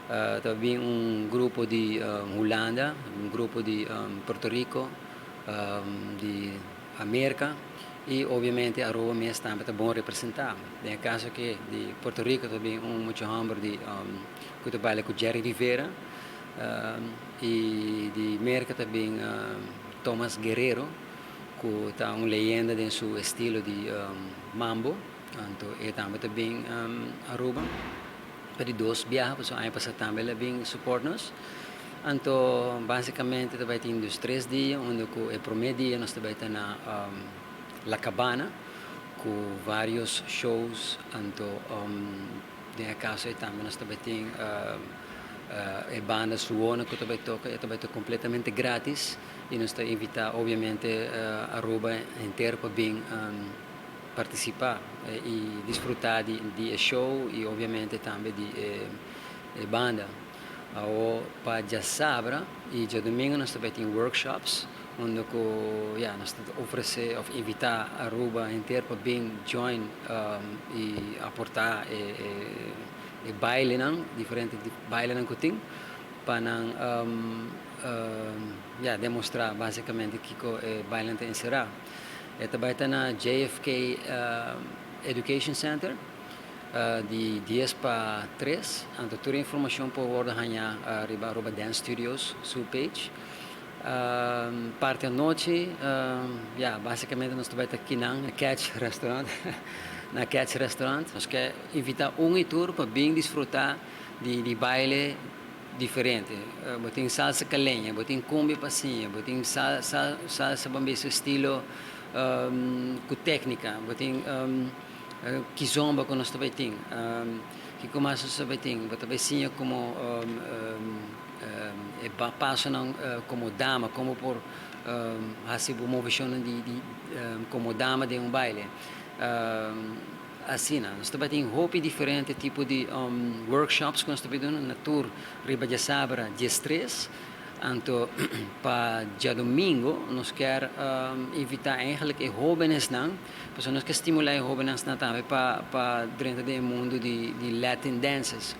Tambe un grupo di Hulanda, un grupo di Puerto Rico, di Amerika y obviamente Aruba mes tambe ta bon representa. Den caso cu di Puerto Rico tambe un mucha homber di cu ta baila cu Jerry Rivera y di Amerika tambe Thomas Guerrero, cu ta un leyenda den su estilo di mambo. Anto, e tambe ta bin Aruba pa di dos biaha, pasobra aña pasa tambe el a bin support nos. Anto, basicamente tambe tin 2, 3 dia, unda cu e prome dia nos tambe ta na La Cabana, cu varios shows. Anto, den caso tambe nos tambe tin e banda Suona cu tambe toca, y tambe ta completamente gratis y nos ta invita obviamente Aruba entero pa bin participa y disfruta di show y obviamente tambe di banda. O pa diasabra y diadomingo nos tambe tin workshops unda cu, ja, nos ta ofrece of invita Aruba entero pa bin join y aporta e baile nan, diferente baile nan cu tin pa nan ja, demostra basicamente kico e baile ta encera. E tambe ta na JFK Education Center di 10 pa 3. Anto tur informacion por wordo haya riba Aruba Dance Studios su page. Parti anochi, ja, basicamente nos tambe ta aki na Catch Restaurant. Na Catch Restaurant. Nos kier invita un y tur pa bin disfruta di baile diferente. Bo tin salsa caleña, bo tin cumbia pasiña, bo tin salsa ban bisa estilo cu tecnica, bo tin kizomba cu nos tambe tin. Kico mas nos tambe tin? Bo tambe siña como e paso nan como dama, como por haci movecion di como dama den un baile. Asina, nos tambe tin hopi diferente tipo di workshops cu nos tambe ta na tur riba diasabra 13. Anto pa diadomingo nos kier invita eigenlijk e hobennan nan, pasobra nos kier stimula e hobennan tambe pa drenta den mundo di Latin dances.